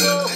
Oh,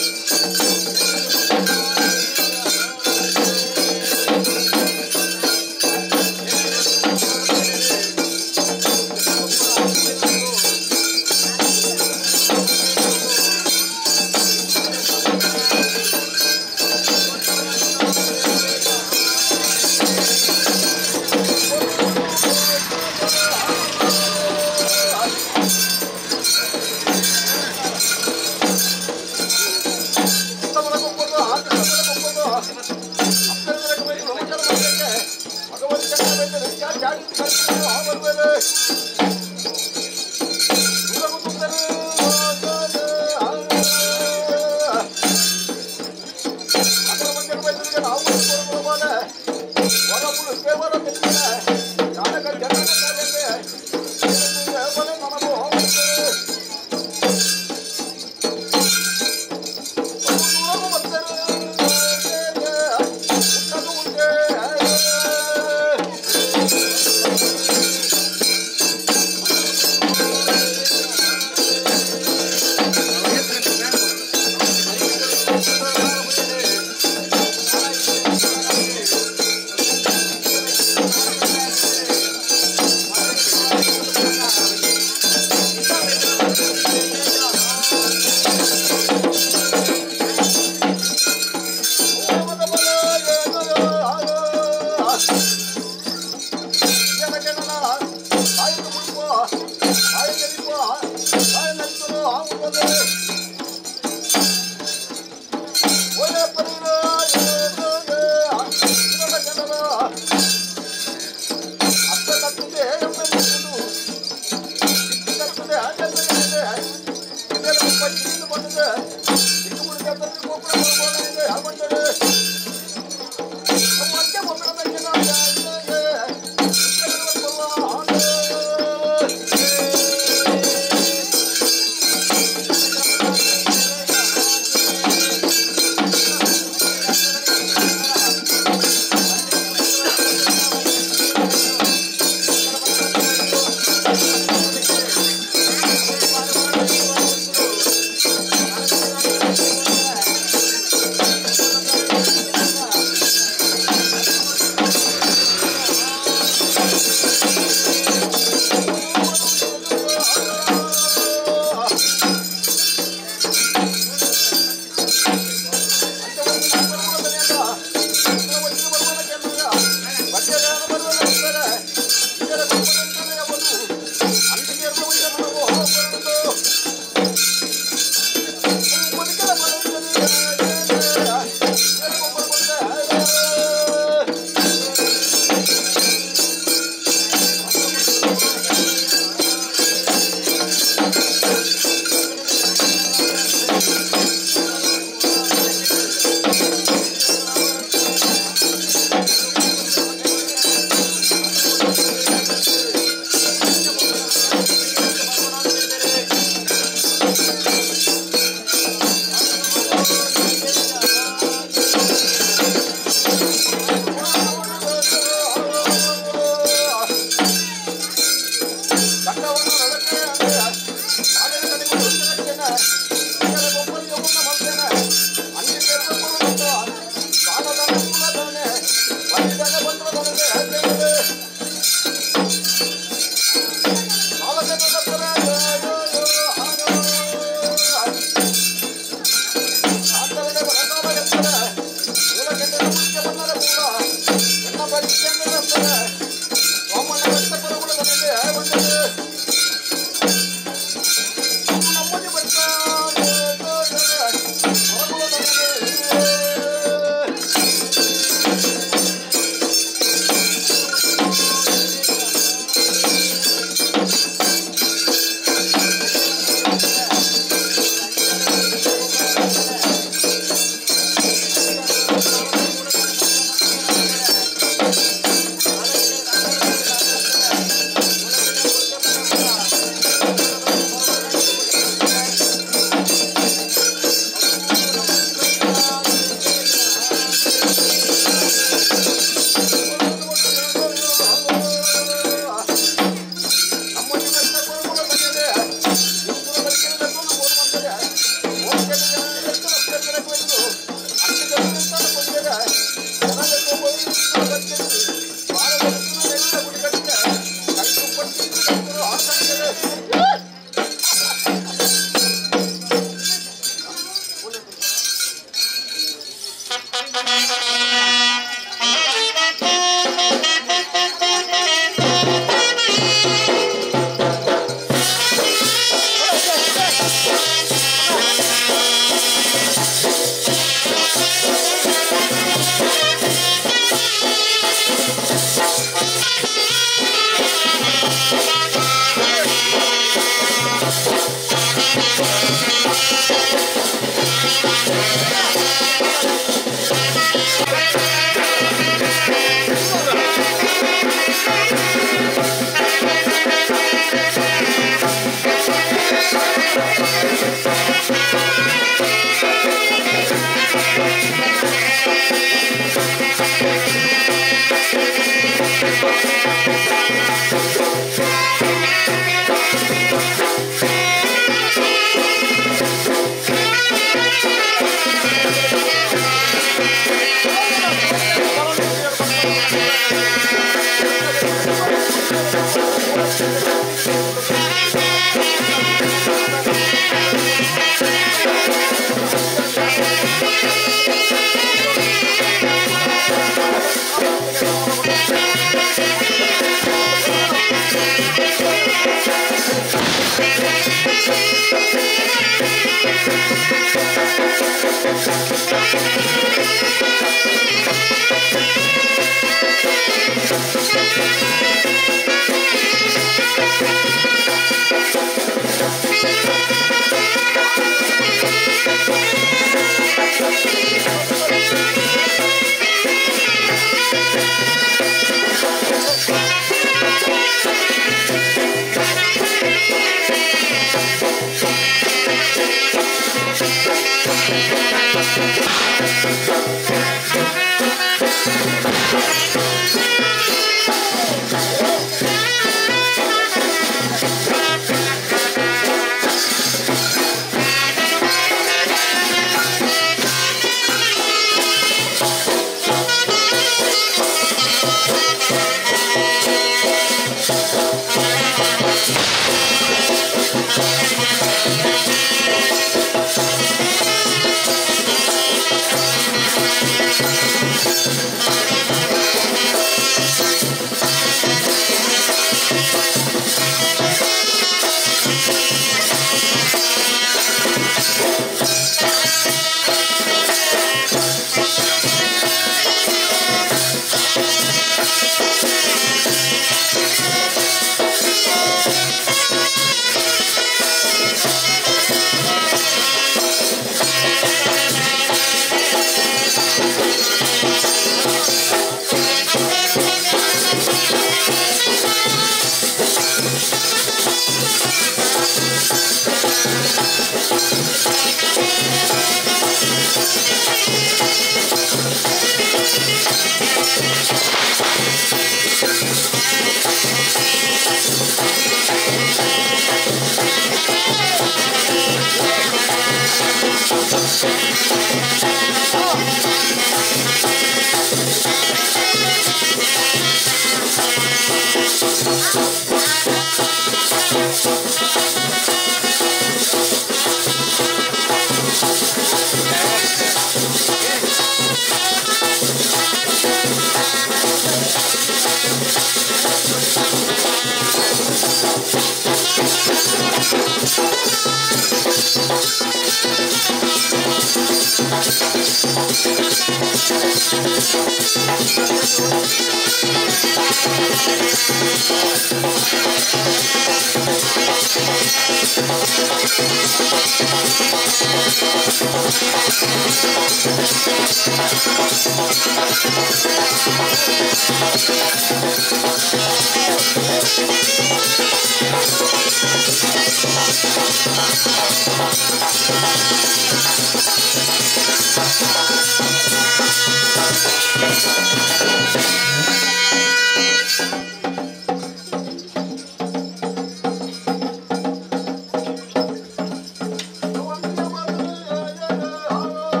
Oh,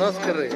ನಮಸ್ಕಾರ ರೀ.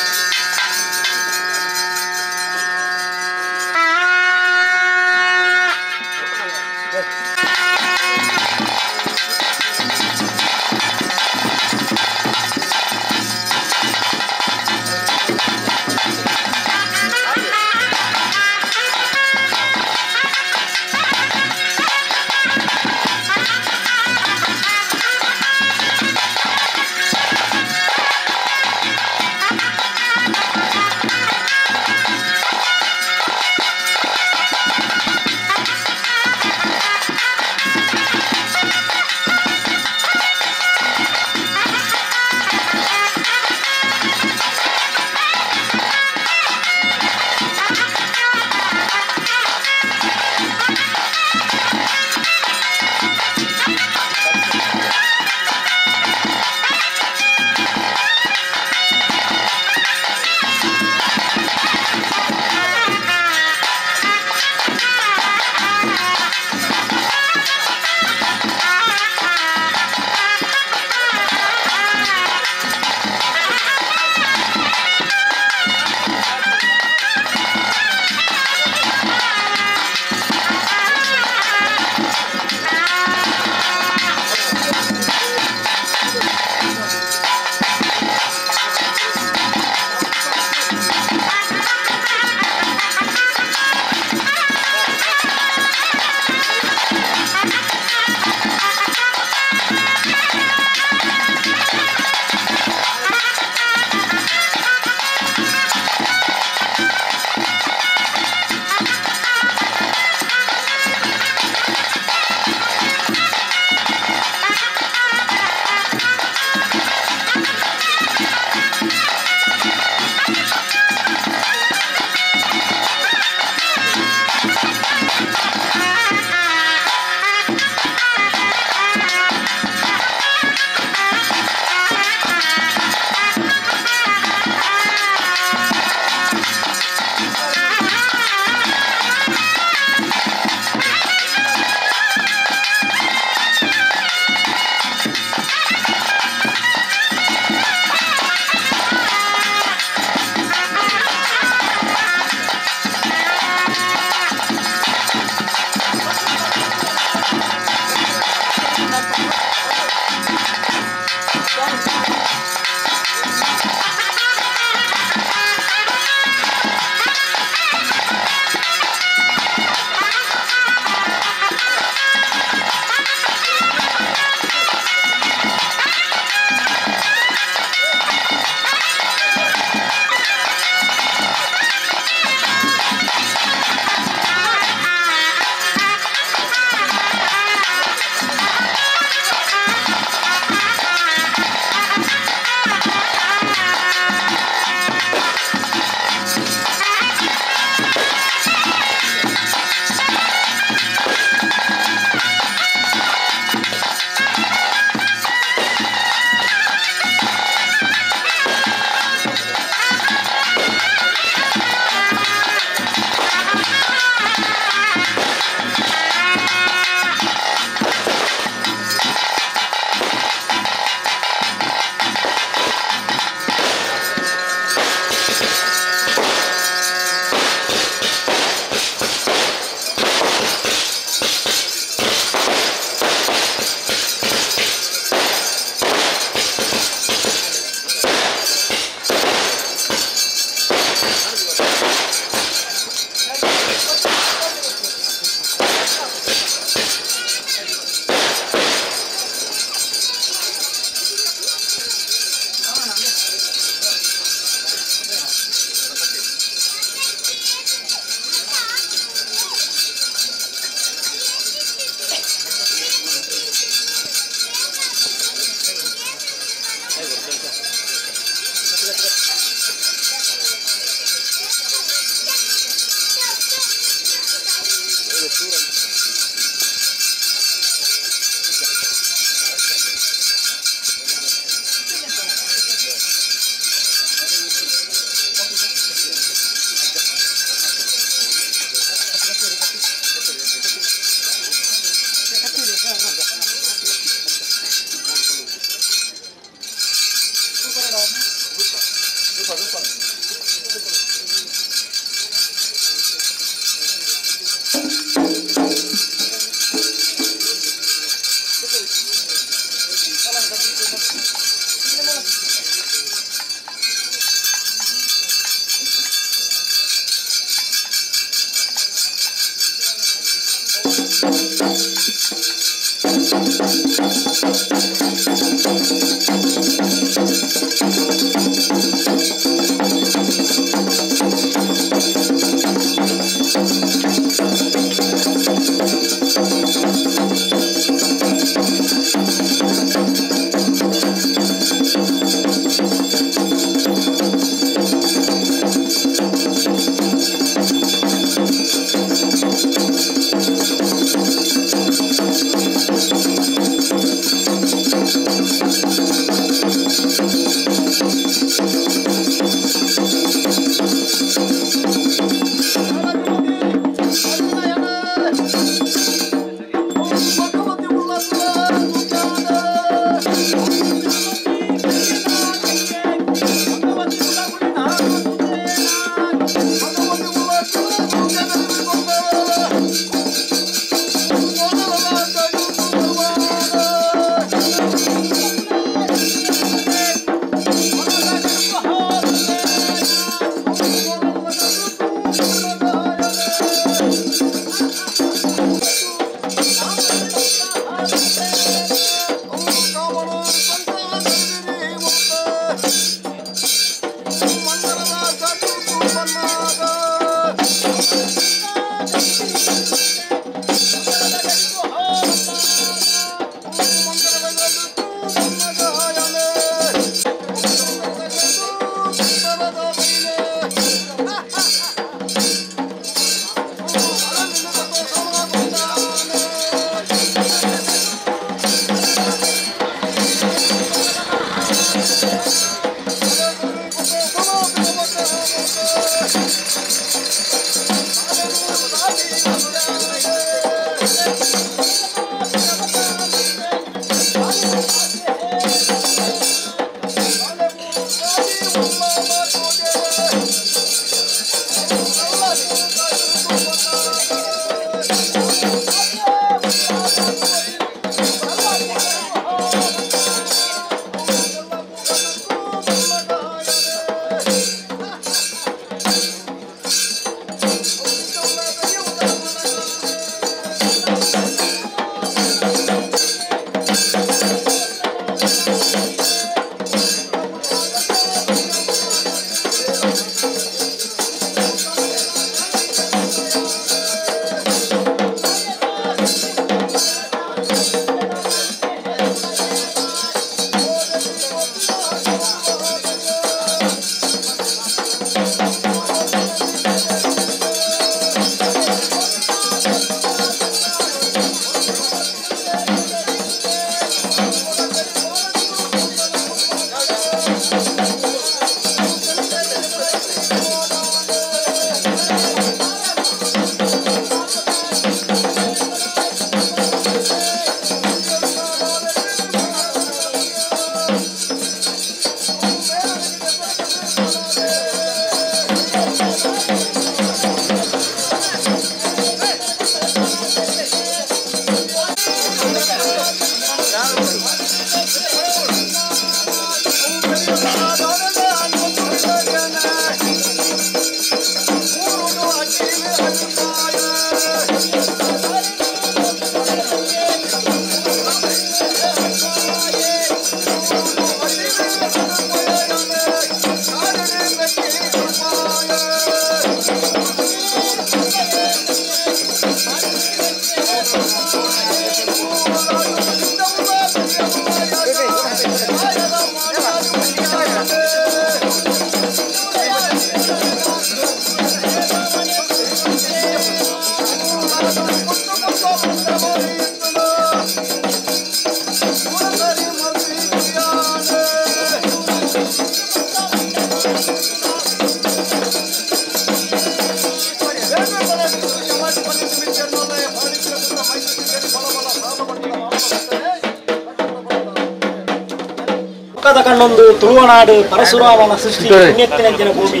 ಕಣ್ಣೊಂದು ತುಳುವನಾಡು ಪರಶುರಾಮನ ಸೃಷ್ಟಿ ಪುಣ್ಯತ್ತಿನಂಚಿನ ಭೂಮಿ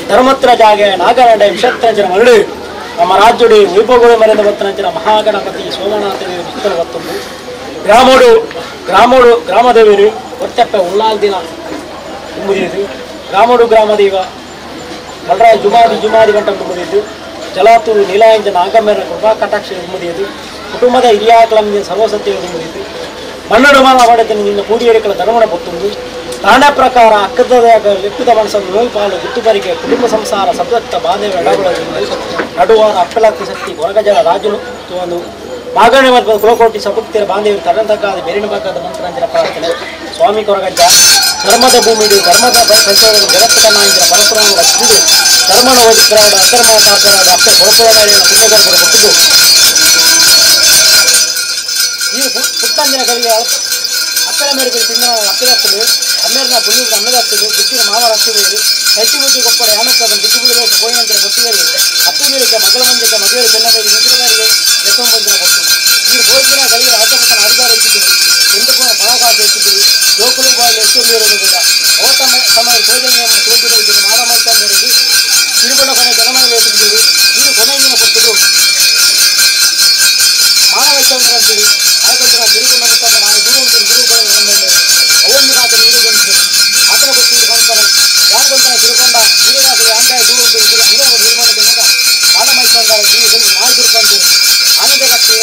ಧರ್ಮತ್ರ ಜಾಗೆ ನಾಗನಾಡೆ ವಿಷತ್ತನಂಚಿನ ಮರಳು ನಮ್ಮ ರಾಜ್ಯಡಿ ವೈಭೋಗಳು ಮರೆದ ಬತ್ತನಂಚಿನ ಮಹಾಗಣಪತಿ ಸೋಮನಾಥ ಭಕ್ತನ ಬತ್ತೊಂದು ಗ್ರಾಮೋಡು ಗ್ರಾಮೋಡು ಗ್ರಾಮದೇವರು ಒತ್ತೆಪ್ಪ ಉಳ್ಳಾಲ್ ದಿನ ಮುಗಿದಿದ್ದು ಗ್ರಾಮೋಡು ಗ್ರಾಮದೇವ ಬಲರಾಯ ಜುಮಾದಿ ಜುಮಾದಿ ಗಂಟ ಮುಗಿದಿದ್ದು ಜಲಾತೂರು ನೀಲಾಯಂಜ ನಾಗಮ್ಯರ ಕೃಪಾ ಕಟಾಕ್ಷ ಮುಗಿದಿದ್ದು ಕುಟುಂಬದ ಹಿರಿಯಾಕಲಂಜ ಸರ್ವಸತ್ಯ ಮುಗಿದಿದ್ದು ಮಣ್ಣಡು ಮಾನ ಪಡೆದ ನಿನ್ನ ಕೂಡಿಯರಿಕಲ ಧರ್ಮಣ ಪೊತ್ತುಂದು ತಾಣ ಪ್ರಕಾರ ಅಕ್ಕದ ಲಿಪ್ಪಿದ ಮನಸ್ಸನ್ನು ನೋವು ಪಾಲು ಗುತ್ತುಬರಿಗೆ ಕುಟುಂಬ ಸಂಸಾರ ಸಬ್ದತ್ತ ಬಾಧೆ ನಡುವಾರ ಅಪ್ಪಲಾತಿ ಶಕ್ತಿ ಕೊರಗಜಲ ರಾಜನು ಒಂದು ಮಾಗಣಿ ಮತ್ತು ಕುಲಕೋಟಿ ಸಪುಕ್ತಿರ ಬಾಂಧವ್ಯ ತರಂತಕ್ಕಾದ ಬೇರಿನ ಭಾಗದ ಮಂತ್ರಾಂಜನ ಪ್ರಾರ್ಥನೆ ಸ್ವಾಮಿ ಕೊರಗಜ್ಜ ಧರ್ಮದ ಭೂಮಿಡು ಧರ್ಮದ ಸಂಚಾರದ ಜಗತ್ತಿನ ನಾಯಕರ ಪರಶುರಾಮ ರಚಿಸಿದು ಧರ್ಮನ ಓದಿಕ್ರಾಡ ಅಧರ್ಮ ಕಾಪಾಡ ಅಪ್ಪ ಕೊಳಕೋಳಾಡಿನ ಪುಣ್ಯಗರ್ಭದ ಹುಟ್ಟಿದು ನೀವು ಪುಟ್ಟಂಜನ ಕವಿಗೆ ಅಕ್ಕನ ಮೇರೆಗೆ ತಿನ್ನ ಅಕ್ಕದಾಗ್ತದೆ ಅಮ್ಮೇರಿನ ಪುಣ್ಯದ ಅಮ್ಮದಾಗ್ತದೆ ಗುತ್ತಿನ ಮಾವರಾಗ್ತದೆ ಹೆಚ್ಚು ಬುದ್ಧಿ ಗೊಪ್ಪಡ ಯಾನಕ್ಕದ ಬಿಟ್ಟು ಬಿಡಬೇಕು ಗೋಯಂತರ ಗೊತ್ತಿಗೆ ಅಪ್ಪು ಮೇಲಕ್ಕೆ ಮಗಳ ಮಂದಿಗೆ ಮದುವೆ ಚೆನ್ನ ಮೇಲೆ ನಿಂತಿನ ಮೇಲೆ ಎತ್ತೊಂಬಂದಿನ ಕೊಟ್ಟು ನೀರು ಬೋಜಿನ ಗಳಿಗೆ ಆಟಪಟ್ಟನ ಅರಿದಾರ ಹೆಚ್ಚಿದ್ದೀರಿ ಎಂದಕ್ಕೂ ಪಣಕಾಸು ಹೆಚ್ಚಿದ್ದೀರಿ ಜೋಕುಲು ಬಾಯಲ್ಲಿ ಎಷ್ಟೊಂದು ಇರೋದು ಕೂಡ ಅವ ತಮ್ಮ ತಮ್ಮ ಸೋಜನೆಯನ್ನು ತೋಜಿರೋ ಮಾಡ ಮಾಡ್ತಾ ಮೇರೆಗೆ ತಿರುಗೊಂಡ ಕೊನೆ ಜನಮನ ಬೇಕಿದ್ದೀರಿ ನೀರು ಕೊನೆಯಿಂದ ಕೊಟ್ಟದು ಮಾನವ ಅಂತೀರಿ ಆಯ್ತು ತಿರುಗೊಂಡ ಮುಟ್ಟಾಗ ನಾನು ದೂರ ಉಂಟು ತಿರುಗೊಂಡು ಅವೊಂದು ರಾತ್ರಿ ಇರುವಂತೆ ಆತನ ಗೊತ್ತಿಲ್ಲ ಬಂತಾರೆ ಯಾರು ಬಂತಾನೆ ತಿರುಗೊಂಡ ನೀರು ಅಂದಾಯ ದೂರ ಉಂಟು ಇದು ಹಂಗೆ ತಿರುಗೊಂಡ ತಿನ್ನಗ ಮಾನ ಮೈಸಂದ ನಾಯಿ ತಿರುಕೊಂತೀರಿ ಆನಂದ ಕಟ್ಟಿ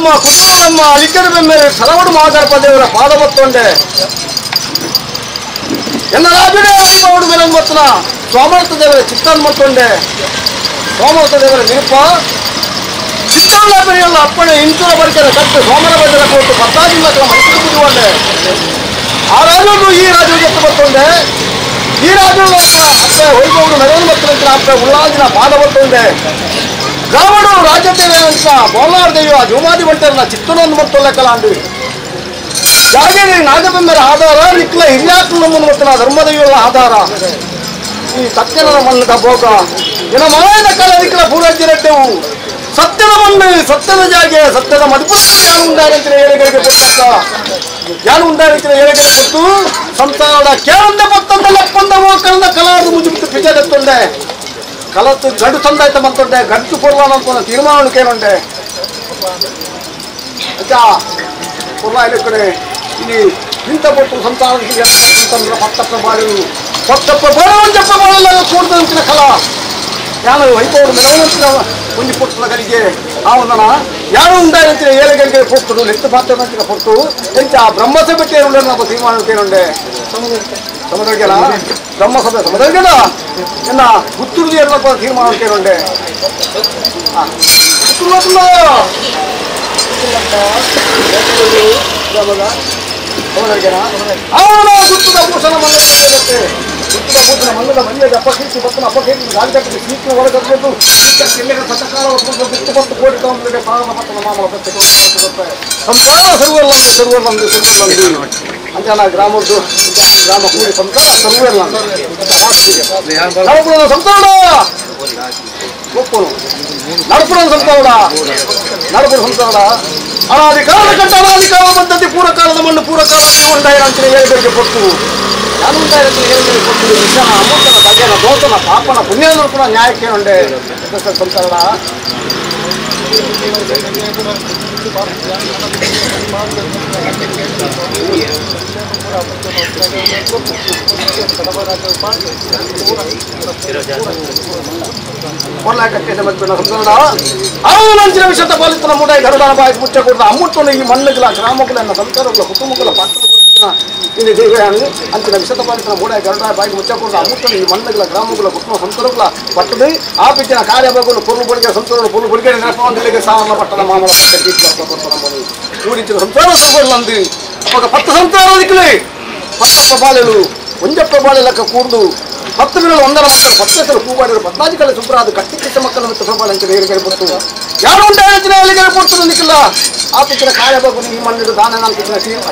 ಕುಟುಂಬ ಅಲಿಕರ ಬೆಮ್ಮೆರೆ ಸಲವಡು ಮಹಾಗಣಪತಿಯವರ ಪಾದ ಬತ್ತೊಂಡೆ ಎನ್ನ ರಾಜುಡೇ ವೈಭವಡು ಮೆರನ್ ಬತ್ತನ ಸೋಮರಥ ದೇವರ ಚಿತ್ತನ್ ಮತ್ತೊಂಡೆ ಸೋಮರಥ ದೇವರ ನಿರುಪ ಚಿತ್ತಲ್ಲ ಬೆರೆಯಲ್ಲ ಅಪ್ಪಣೆ ಇಂಚುರ ಬರಿಕೆರೆ ಕಟ್ಟು ಸೋಮರ ಬದಲ ಕೊಟ್ಟು ಪತ್ತಾಜಿ ಮಕ್ಕಳ ಮನಸ್ಸು ಬುದ್ಧಿಕೊಂಡೆ ಆ ರಾಜರು ಈ ರಾಜು ಎತ್ತು ಬತ್ತೊಂಡೆ ಈ ರಾಜು ಅಪ್ಪೆ ವೈಭವಡು ಮೆರವನ್ ಬತ್ತನ ಅಪ್ಪೆ ಉಳ್ಳಾಜಿನ ಪಾದ ಬತ್ತೊಂಡೆ ಗ್ರಾಮಡು ರಾಜ್ಯದೇವಂತ ಬೋಲಾರ್ ದೇವ ಜೋಮಾದಿ ಬಂಟರನ್ನ ಚಿತ್ತನೊಂದು ಮತ್ತೊಲ್ಲ ಕಲಾಂಡು ಜಾಗೇರಿ ನಾಗಬೆಂಬರ ಆಧಾರ ನಿಕ್ಲ ಹಿರಿಯಾತ್ಮ ನಮ್ಮನ್ನು ಧರ್ಮದೈವರ ಆಧಾರ ಈ ಸತ್ಯನ ಮಣ್ಣದ ಭೋಗ ಇನ ಮಾಯದ ಕಲ ನಿಕ್ಲ ಪೂರ್ವಜ್ಜರಟ್ಟೆವು ಸತ್ಯದ ಮಣ್ಣು ಸತ್ಯದ ಜಾಗೆ ಸತ್ಯದ ಮದುಪು ಯಾನು ಉಂಡಾರಂತಿನ ಏಳೆಗಳಿಗೆ ಕೊಟ್ಟಕ್ಕ ಯಾನು ಉಂಡಾರಂತಿನ ಏಳೆಗಳಿಗೆ ಕೊಟ್ಟು ಸಂಸಾರದ ಕೇಳಂದ ಪತ್ತಂದ ಲಪ್ಪಂದ ಹೋಕಂದ ಕಲಾದ ಮುಜುಬಿಟ್ಟು ಪಿಜೆತ್ತೊಂಡೆ ಕಲತ್ತು ಗಡು ತಂದಾಯ್ತ ಮಂತೊಂಡೆ ಗಂಟು ಪೊರ್ಲಾನ ತೀರ್ಮಾನಕ್ಕೇನುಂಡೆ ಅಚ್ಚಾ ಪೊರ್ಲ ಕಡೆ ಇಲ್ಲಿ ಇಂಥ ಕೊಟ್ಟು ಸಂಸಾರ ಅಂತಂದ್ರೆ ಪತ್ತಪ್ಪ ಬಾಳು ಪತ್ತಪ್ಪ ಬಾಳು ಜಪ್ಪ ಬಾಳೆಲ್ಲ ಕೂಡ್ದಂತಿನ ಕಲ ಯಾನು ವೈಭವ ಮೆರವಣಂತಿನ ಒಂಜಿ ಪೊಟ್ಟುನ ಗಲಿಗೆ ಆವನ ಯಾರು ಉಂಡಾರಂತಿನ ಏಳೆಗಳಿಗೆ ಪೊಟ್ಟುಡು ಲೆತ್ತು ಪಾತ್ರನಂತಿನ ಪೊಟ್ಟು ಎಂಚ ಆ ಬ್ರಹ್ಮಸಭೆ ಉಂಡ ನಮ್ಮ ತೀರ್ಮಾನಕ್ಕೇನುಂಡೆ ಸಮುದ್ರಗೆಲ್ಲ ಬ್ರಹ್ಮಸಭೆ ಸಮುದ್ರಗೆಲ್ಲ ಎನ್ನ ಗುತ್ತುರುದು ಏನಪ್ಪ ತೀರ್ಮಾನಕ್ಕೇನುಂಡೆ ಅವನ ಗುತ್ತದ ಭೂಷಣ ಮಣ್ಣು ಗುತ್ತದ ಭೂಷಣ ಮಣ್ಣದ ಮನೆಯ ಅಪಕೀರ್ತಿ ಬತ್ತನ ಅಪಕೀರ್ತಿ ಗಾಳಿ ಸೀಟಿನ ಒಳಗಟ್ಟು ಸತಕಾಲ ಗುತ್ತು ಪತ್ತು ಕೋಟಿ ತಗೊಂಡಿದೆ ಪಾದ ಪತ್ತನ ಮಾಮಲ ಸಂಸಾರ ಸರ್ವಲ್ಲಂದು ಸರ್ವಲ್ಲಂದು ಸರ್ವಲ್ಲಂದು ಅಂಜನ ಗ್ರಾಮದ್ದು ಗ್ರಾಮ ಕೂಡಿ ಸಂಸಾರ ಸರ್ವಲ್ಲಂದು ನಡಪುರದ ಸಂಸಾರ ಒಪ್ಪನು ನಡಪುರದ ಸಂಸಾರ ನಡಪುರ ಸಂಸಾರ ಅನಾದಿ ಕಾಲ ಕಂಡ ಅನಾದಿ ಕಾಲ ಬಂದಂತೆ ಪೂರ್ವಕಾಲದ ಮಣ್ಣು ಪೂರ್ವಕಾಲ ಉಂಡಾಯಿರಂತಿನ ಏಳುಗಳಿಗೆ ಕೊಟ್ಟು ನಾನು ಉಂಡಾಯಿರಂತಿನ ಏಳುಗಳಿಗೆ ಕೊಟ್ಟು ವಿಷನ ಅಮೂರ್ತನ ಬಗೆನ ದೋಷನ ಪಾಪನ ಪುಣ್ಯನ ಕೂಡ ನ್ಯಾಯಕ್ಕೆ ಉಂಡೆ ಸಂಸಾರ ಅವನಂಚಿನ ವಿಷತ ಪಾಲಿತನ ಮೂಡಾಯಿ ಗರುಡನ ಬಾಯಿ ಮುಚ್ಚಕೂಡದ ಅಮ್ಮುಟ್ಟನು ಈ ಮಣ್ಣುಗಳ ಗ್ರಾಮಗಳ ಸಂಸಾರಗಳ ಕುಟುಂಬಗಳ ಪಾತ್ರ ಅಂಚಿನ ವಿಷತ ಪಾಲಿತನ ಮೂಡಾಯಿ ಗರುಡನ ಬಾಯಿ ಮುಚ್ಚಕೂಡದ ಅಮ್ಮುಟ್ಟನು ಈ ಮಣ್ಣುಗಳ ಗ್ರಾಮಗಳ ಕುಟುಂಬ ಸಂಸಾರಗಳ ಪಟ್ಟದು ಆ ಪಿಚ್ಚಿನ ಕಾರ್ಯಭಾಗಗಳು ಪುಲ್ಲು ಬುಡಿಗೆ ಸಂಸಾರ ಪುಲ್ಲು ಬುಡಿಗೆ ನೆನಪೊಂದಿಗೆ ಸಾವನ್ನ ಪಟ್ಟದ ಮಾಮಲ ಊರಿಂಚಿನ ಸಂಸಾರ ಸಂಗೊಳ್ಳಂದು ಅವಾಗ ಪತ್ತು ಸಂಸಾರ ದಿಕ್ಕಲಿ ಪತ್ತಪ್ಪ ಬಾಳೆಲು ಒಂಜಪ್ಪ ಬಾಳೆಲಕ್ಕ ಕೂರ್ದು ಪತ್ತು ಬಿರಲು ಒಂದರ ಮಕ್ಕಳು ಪತ್ತು ಕೂಬಾಡಿರು ಪದ್ನಾಜಿ ಕಲೆ ಸುಬ್ರಾದು ಕಟ್ಟಿಕ್ಕಿಟ್ಟ ಮಕ್ಕಳು ಮತ್ತು ಸುಬ್ಬಾಳ ಅಂತ ಹೇಳಿ ಪೊಟ್ಟು ಯಾರು ಉಂಟಾಯಿನ ಹೇಳಿಗೆ ಪೊಟ್ಟು ನಿಕ್ಕಿಲ್ಲ ಆ ಪಿಚ್ಚಿನ ಕಾರ್ಯಭಾಗು ಈ ಮಣ್ಣಿಡು ದಾನ ನಾನು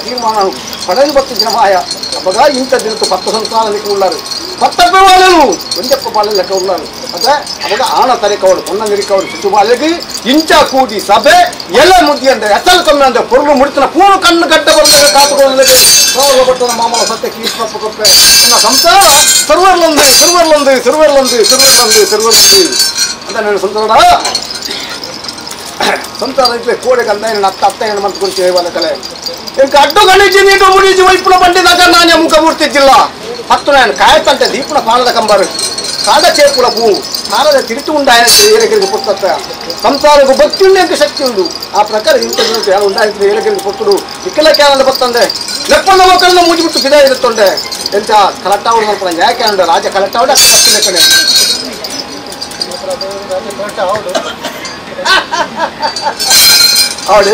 ತೀರ್ಮಾನ ಪಡೆದು ಬತ್ತಿನ ಮಾಯ ಅವಾಗ ಇಂಥ ದಿನತ್ತು ಪತ್ತು ಸಂಸಾರ ನಿಕ್ಕ ಉಳ್ಳಾರು ಪತ್ತಪ್ಪ ಬಾಳೆಲು ಒಂಜಪ್ಪ ಬಾಳೆ ಲೆಕ್ಕ ಉಳ್ಳಾರು ಅದೇ ಅವಾಗ ಆಣ ತರಿಕವಳು ಪೊನ್ನ ನಿರಿಕವಳು ಶಿಶು ಬಾಳೆಗೆ ಇಂಚ ಕೂಡಿ ಸಭೆ ಎಲ್ಲ ಮುದ್ದಿ ಅಂದ್ರೆ ಎತ್ತಲು ಕಮ್ಮಿ ಅಂದ್ರೆ ಪೊರ್ಲು ಮುಡಿತನ ಪೂರ್ಣ ಕಣ್ಣು ಗಡ್ಡ ಬರಲಿಕ್ಕೆ ಕಾತುಕೊಳ್ಳಲಿಕ್ಕೆ ಕೊಟ್ಟನ ಮಾಮಲ ಸತ್ಯ ಕೀರ್ತಿ ಕೊಟ್ಟೆ ನನ್ನ ಸಂಸಾರ ಸರ್ವರ್ಲೊಂದು ಸರ್ವರ್ಲೊಂದು ಸರ್ವರ್ಲೊಂದು ಸರ್ವರ್ಲೊಂದು ಸರ್ವರ್ಲೊಂದು ಅಂತ ನಾನು ಸಂಸಾರ ಸಂಸಾರ ಇದ್ರೆ ಕೋಡೆ ಕಂದ ಏನು ಅತ್ತ ಅತ್ತ ಏನು ಮಂತ್ಕೊಂಡು చేయవాలి ಕಲೆ ఇంక అడ్డు గణించి నీటు ముడిచి వైపున బండి దగ్గర నాణ్య ముఖ మూర్తిజిల్లా ಹತ್ತು ನಾನು ಕಾಯತಂತೆ ದೀಪನ ಪಾಲದ ಕಂಬರು ಕಾದ ಚೇಪುಲ ಪೂ ಕಾಲದ ತಿರುತು ಉಂಡಾಯ ಏಲಗಿರಿಗೆ ಪುಸ್ತಕ ಸಂಸಾರಕ್ಕೂ ಭಕ್ತಿ ಉಂಡು ಎಂಕ ಶಕ್ತಿ ಉಂಡು ಆ ಪ್ರಕಾರ ಇಂಥ ಉಂಡಾಯಿತು ಏಲಗಿರಿಗೆ ಪುತ್ತಡು ಇಕ್ಕಲ ಕ್ಯಾನಂದ ಬತ್ತಂದೆ ಲೆಪ್ಪಂದ ಮಕ್ಕಳನ್ನ ಮೂಜಿಬಿಟ್ಟು ಫಿದಾ ಇರುತ್ತೊಂಡೆ ಎಂತ ಕಲೆಕ್ಟ್ ಆವಡು ಮಾಡ್ಕೊಂಡು ಯಾಕೆ ಅಂಡ ರಾಜ ಕಲೆಕ್ಟ್ ಆವಡ ಕಡೆ ಅವಳು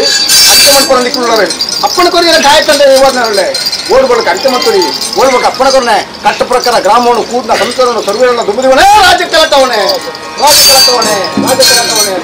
ಅತ್ತೆ ಮಾಡ್ಕೊಂಡು ನಿಕ್ಕುಳ್ಳಾರೆ ಅಪ್ಪನ ಕೊರಿಗೆ ಕಾಯತಂದೆ ಇವಾಗಲೇ ಓಡ್ಬೇಕು ಅಡ್ಕೆ ಮಾಡ್ತೀರಿ ಓಡ್ಬೇಕು ಅಪ್ಪನ ಕೊರನೆ ಕಟ್ಟ ಪ್ರಕಾರ ಗ್ರಾಮವನ್ನು ಕೂದನ ಸಂಸಾರವನ್ನು ಸರ್ವೇರನ್ನ ದುಂಬುದಿವನೇ ರಾಜ್ಯ ಕಲತವನೇ ರಾಜ್ಯ ಕಲತವನೇ ರಾಜ್ಯ ಕಲತವನೇ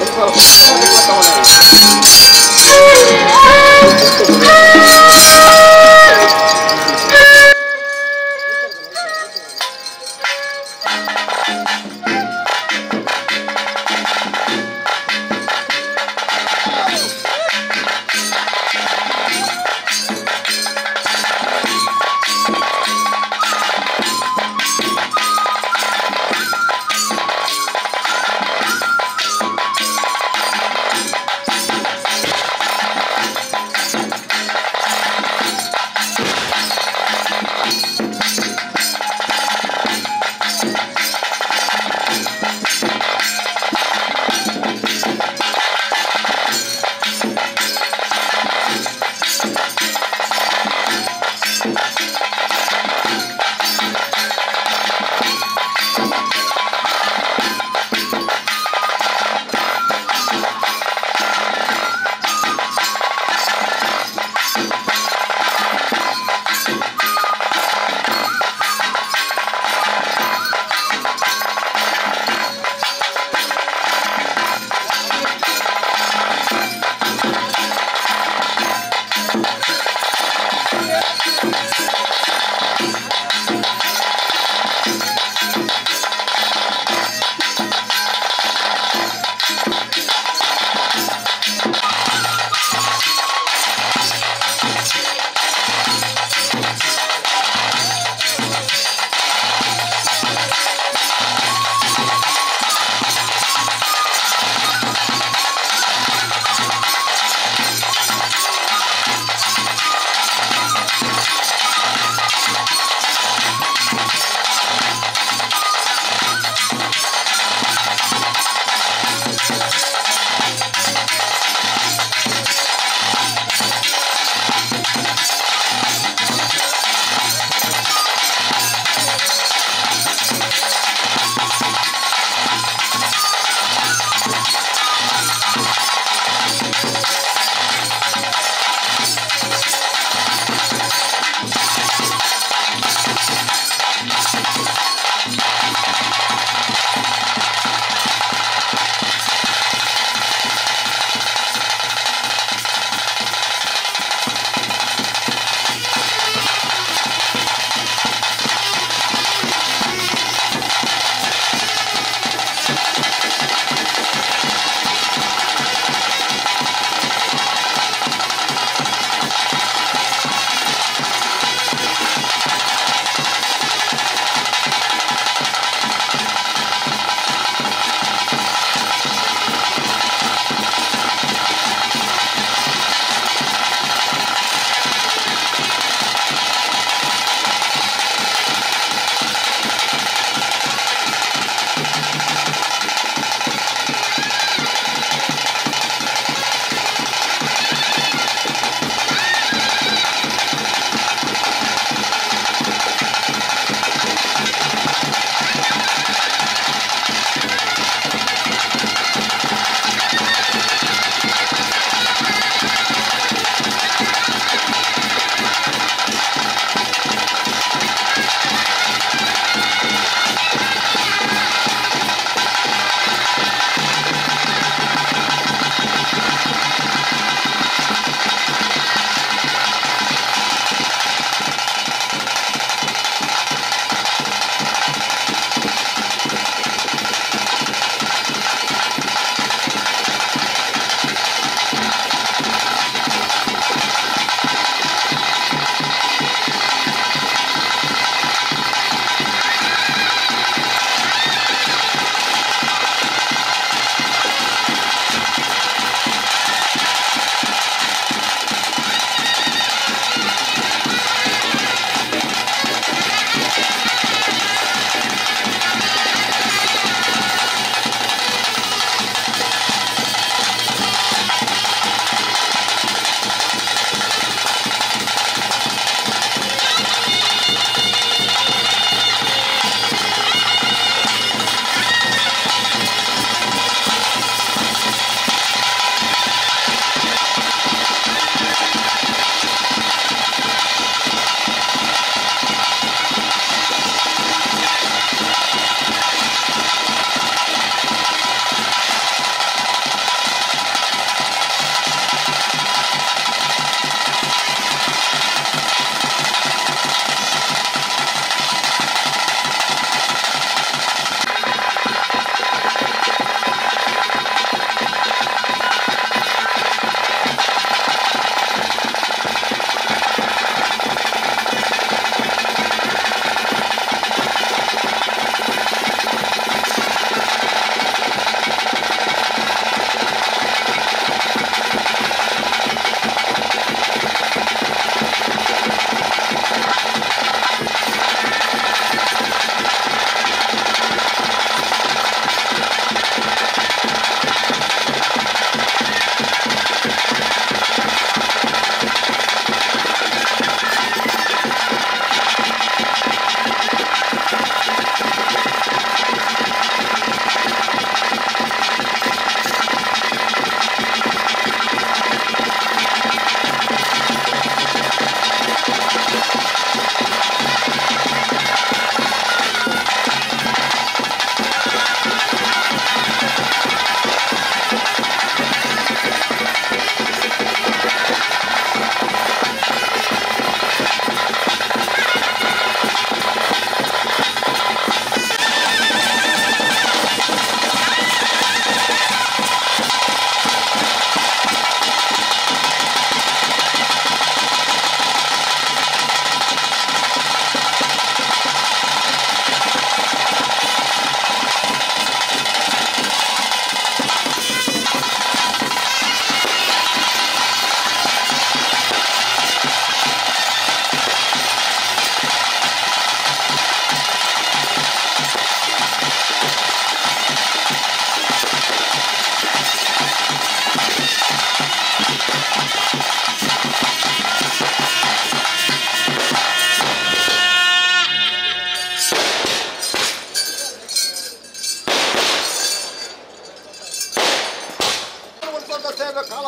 ಸೇವೆ ಕಾಲ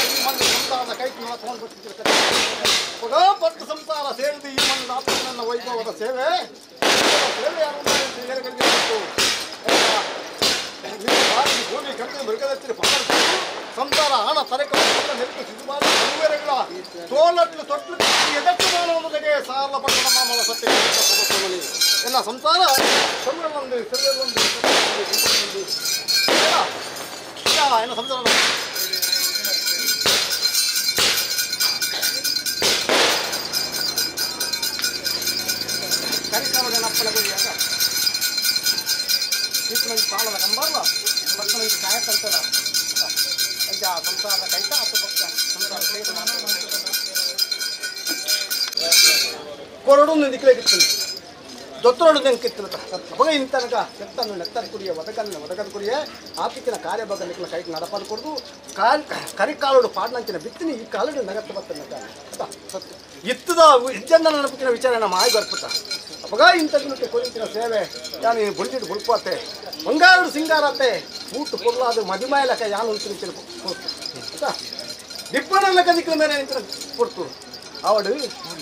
ಈ ಮಣ್ಣು ಸಂಸಾರದ ಕೈ ನಡ್ಕೊಂಡು ಬರ್ತಿದ್ದ ಪತ್ತು ಸಂಸಾರ ಸೇರಿದ ಈ ಮಣ್ಣು ಆತ್ಮನ ವೈಭವದ ಸೇವೆ ಸೇವೆ ಯಾರು ಭೂಮಿ ಕಟ್ಟಿದ ಮೃಗದತ್ತಿರ ಸಂಸಾರ ಹಣ ತರಕ ತೋಲట్లు ತೊಟ್ಲು ಎದಟ್ಟು ಮಾನವನಿಗೆ ಸಾಲ ಪಟ್ಟಣ ಮಾಮಲ ಸತ್ಯ ಎಲ್ಲ ಸಂಸಾರ ಸೊಲ್ಲೊಂದು ಸೊಲ್ಲೊಂದು ಎಲ್ಲ ಸಂಸಾರ ಕರಿಕಾಲದ ಅಪ್ಪನ ಗುರಿಯಾಗ ಸಾಲದ ಕಂಬಲ್ಲ ಭಕ್ತನಿಗೆ ಕಾಯ ಕಲ್ತದ ಅಂಚ ಸಂಸಾರದ ಕೈತ ಆತ ಭಕ್ತ ಸಂಸಾರ ಕೈತ ಕೊರಡು ನಿಕ್ಲೇಗಿತ್ತು ದೊತ್ತರಡು ನೆಂಕಿತ್ತು ಅವಾಗ ಇಂತನಕ ಎತ್ತನ್ನು ನೆತ್ತರ ಕುರಿಯ ಒದಕನ್ನು ಒದಕದ ಕುರಿಯ ಆತಿಕ್ಕಿನ ಕಾರ್ಯ ಬಗ್ಗೆ ನಿಕ್ಲ ಕೈಗೆ ನಡಪಾಲು ಕೊಡದು ಕಾಲ್ ಕರಿಕಾಲೋಡು ಪಾಡ್ನಂಚಿನ ಬಿತ್ತಿನಿ ಈ ಕಾಲಡು ನಗತ್ತು ಬತ್ತನಕ ಸತ್ಯ ಇತ್ತದ ಇಜ್ಜನ್ನ ನೆನಪಿನ ವಿಚಾರ ಮಾಯ ಬರ್ಪುತ್ತ ಅವಾಗ ಇಂಥದಕ್ಕೆ ಕೊರಿತಿನ ಸೇವೆ ಯಾನು ಬುಲ್ಜಿಟ್ಟು ಬುಲ್ಪಾತೆ ಬಂಗಾರಡು ಸಿಂಗಾರತೆ ಊಟ ಪೊರ್ಲಾದ ಮದಿಮಾಯಲಕ ಯಾನು ಉಂಟಿನ ಕೊಡ್ತು ಆಯ್ತಾ ದಿಪ್ಪನಲ್ಲಕ ನಿಕ್ಲ ಮೇಲೆ ನಿಂತಿನ ಕೊಡ್ತು ಅವಡು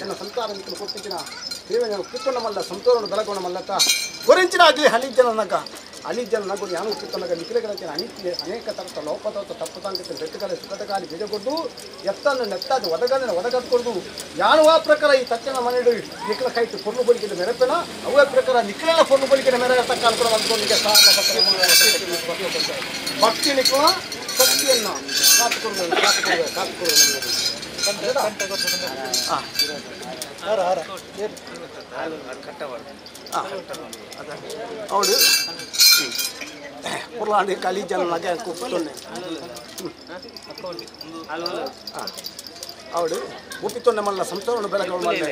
ನನ್ನ ಸಂಸಾರ ನಿಕ್ಲು ಕೊಟ್ಟಿನ ಸೇವೆ ನಾನು ಕಿತ್ತೊಂಡ ಮಲ್ಲ ಸಂತೋರನ್ನು ಬೆಳಗೋಣ ಮಲ್ಲತ ಕೊರಿಂಚಿನ ಆಗಲಿ ಹಲಿಜ್ಜನನಗ ಅಲಿಜ್ಜನ ನಗು ಯಾನು ಕಿತ್ತನಗ ನಿಕ್ಲೆಗಳಂಚಿನ ಅನಿತ್ಯ ಅನೇಕ ತರತ ಲೋಪದ ತಪ್ಪು ತಾಂಕಿತ ಬೆಟ್ಟುಗಲೆ ಸುಖದ ಗಾಲಿ ಬಿಜಗೊಡ್ಡು ಎತ್ತನ್ನು ನೆತ್ತಾದ ಒದಗನ್ನು ಒದಗದ್ಕೊಡ್ದು ಯಾನು ಆ ಪ್ರಕಾರ ಈ ತಚ್ಚನ ಮನೆಡು ನಿಕ್ಲ ಕೈತು ಪೊರ್ಲು ಬಲಿಕಿನ ಮೆರಪೆನ ಅವೇ ಪ್ರಕಾರ ನಿಕ್ಲೆಲ್ಲ ಪೊರ್ಲು ಬಲಿಕಿನ ಮೆರ ತಕ್ಕ ಅನುಕೂಲ ಅಂದ್ಕೊಂಡಿಗೆ ಭಕ್ತಿ ನಿಕ್ಲ ಶಕ್ತಿಯನ್ನು ಕಾತುಕೊಂಡು ಕಾತುಕೊಳ್ಳುವೆ ಕಾತುಕೊಳ್ಳುವೆ ಅವಳು ಪುರ್ಲಾಂಡಿ ಕಲಿ ಜನ ಕುಪ್ಪುತ್ತೊನ್ನೆ ಅವಳು ಉಪ್ಪಿತ್ತೊನ್ನೆ ಮಲ್ಲ ಸಂಸಾರವನ್ನು ಬೆಳಗವಳು ಮಲ್ಲೆ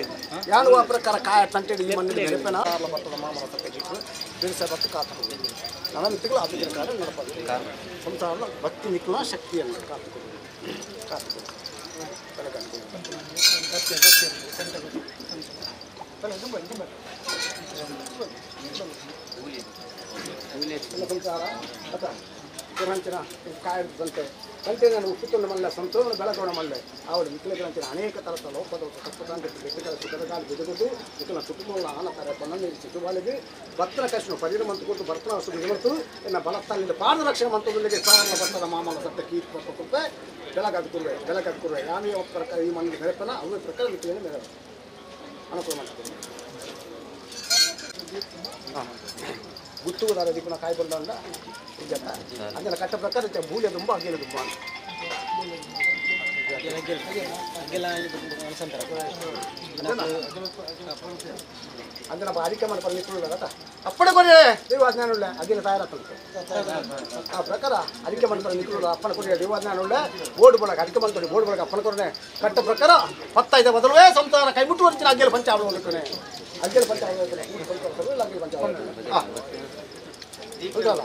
ಯಾನು ಆ ಪ್ರಕಾರ ಕಾಯ ತಂಟೆಡಿ ಈ ಮಣ್ಣಿನ ನೆನಪಿನ ಬರ್ತದ ಮಾಮನ ಸತ್ಯಜಿಟ್ಟು ಬಿಡಿಸ ಬತ್ತು ಕಾತುಕೊಂಡು ನನ್ನ ಮಿತ್ತಿಗಳು ಆತನ ಕಾರ್ಯ ನಡಪದು ಸಂಸಾರದ ಭಕ್ತಿ ನಿಕ್ಲ ಶಕ್ತಿಯನ್ನು ಕಾತುಕೊಂಡು ಕಾತುಕೊಂಡು ಸಂಸಾರ ಅಥವಾ ಪುರಂಚಿನ ಕಾಯದಂತೆ ತಂತೆ ನಾನು ಉಪ್ಪುತ್ತೊಂಡು ಮಲ್ಲ ಸಂತೋಷ ಬೆಳಗೋಣ ಮಲ್ಲೆ ಅವಳು ಮಿಕ್ಲೆಗಳಂಚಿನ ಅನೇಕ ತರತ ಲೋಪದ ತಪ್ಪು ತಾಂಕಿತ್ತು ಬೆಟ್ಟಗಳ ಸುಖದ ಗಾಲಿ ಬಿಜಗುಡ್ಡು ಮಿಕ್ಕಲ ಕುಟುಂಬಗಳ ಆನತಾರೆ ಪನ್ನೀರು ಸಿಟುಬಾಲಿಗೆ ಭಕ್ತನ ಕೃಷ್ಣ ಪರಿಣಾಮ ಮಂತುಕೊಟ್ಟು ಭರ್ತನ ವಸ್ತು ನಿಜಮಂತು ಎನ್ನ ಬಲತ್ತಾಲಿಂದ ಪಾದರಕ್ಷಣೆ ಮಂತದೊಂದಿಗೆ ಸಾರನ ಭರ್ತದ ಮಾಮನ ಸತ್ತ ಕೀರ್ತಿ ಕೊಟ್ಟೆ ಬೆಳಗಾದ ಕುರುವೆ ಬೆಳಗಾದ ಕುರುವೆ ಯಾವ ಪ್ರಕಾರ ಈ ಮಣ್ಣಿಗೆ ಮೆರಪನ ಅವೇ ಪ್ರಕಾರ ಮಿಕ್ಲೇನೆ ಮೆರವ ಅನುಕೂಲ ಮಾಡ್ತಾರೆ. ಹಾಂ ಗುತ್ತುವುದಾರ ದೀಪನ ಕಾಯಿ ಬಂದ ಇದ್ದತ್ತ ಅದನ್ನ ಕಟ್ಟ ಪ್ರಕಾರ ಬೂಲೆ ತುಂಬ ಅಗ್ಗೆಲೆ ತುಂಬ ಅಂದ್ರೆ ಅಡಿಕೆ ಮಾಡಿ ಪರ್ಮಿಟ್ ಅಪ್ಪಣೆ ಕೊಡಿ ದೇವಾಜ್ಞಾನ ಅಗಿನ ತಯಾರಾಗ್ತದೆ ಆ ಪ್ರಕಾರ ಅಡಿಕೆ ಮಾಡಿ ನಿಕ್ಕಳು ಅಪ್ಪನ ಕೊಡಿ ದೇವಾಜ್ಞಾನ ಬೋರ್ಡ್ ಬಳಗ ಅಡಿಕೆ ಮಾಡ್ತಾರೆ ಬೋರ್ಡ್ ಬಳಗ ಅಪ್ಪನ ಕೊಡನೆ ಕಟ್ಟ ಪ್ರಕಾರ ಪತ್ತೈದ ಬದಲುವೇ ಸಂಸಾರ ಕೈ ಮುಟ್ಟು ಬರ್ತೀನಿ ಅಗ್ಗೆಲ್ ಪಂಚ ಆಡೋದಕ್ಕೆ ಅಗ್ಗೆಲ್ ಪಂಚ ಆಡೋದಕ್ಕೆ ಅಗ್ಗೆಲ್ ಪಂಚ ಹಾಂ ಹೌದಲ್ಲ.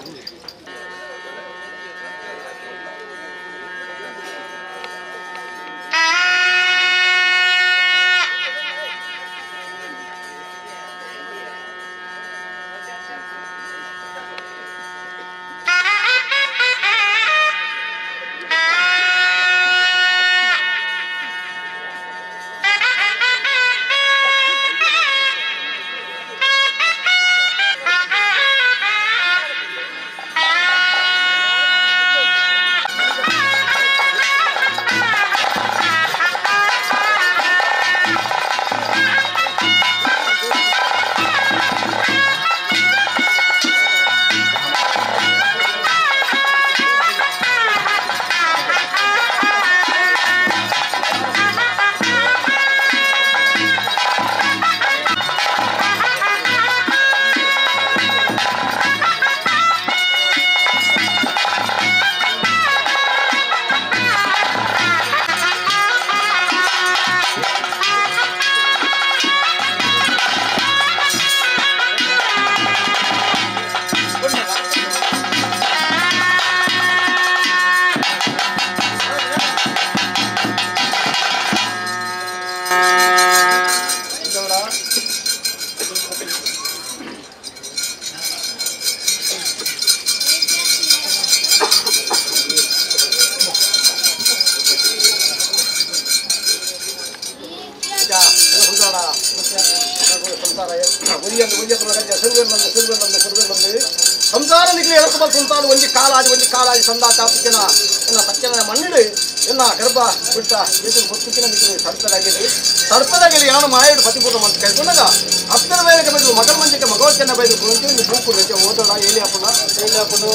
ಒರಿಯಂದು ಒರಿಯಂದು ಸಿರುವೆಂದು ಸಿರುವೆಂದು ಸಿರುವೆಂದು ಸಂಸಾರ ನಿಕ್ಲಿ ಎಳತು ಬಂತು ಒಂಜಿ ಕಾಲಾಜಿ ಒಂಜಿ ಕಾಲಾಜಿ ಸಂದಾ ಚಾಪುಕ್ಕಿನ ಎನ್ನ ಸತ್ಯನ ಮಣ್ಣಿಡು ಎನ್ನ ಗರ್ಭ ಬಿಟ್ಟ ಎದುರು ಹೊತ್ತುಕ್ಕಿನ ನಿಕ್ಲಿ ತಡ್ಪದಾಗಲಿ ತಡ್ಪದಾಗಲಿ ಯಾನು ಮಾಯಡು ಪತಿಪೂರ್ಣ ಅಂತ ಕೈಕೊಂಡಾಗ ಅಪ್ಪನ ಬೇರೆ ಬೈದು ಮಗಳ ಮಂಚಕ್ಕೆ ಮಗವಚ್ಚನ ಬೈದು ಕುಂಚಿ ಒಂದು ಬೂಕು ವೆಚ್ಚ ಓದೋಣ ಏಲಿ ಹಾಕೋಣ ಏಲಿ ಹಾಕೊಂಡು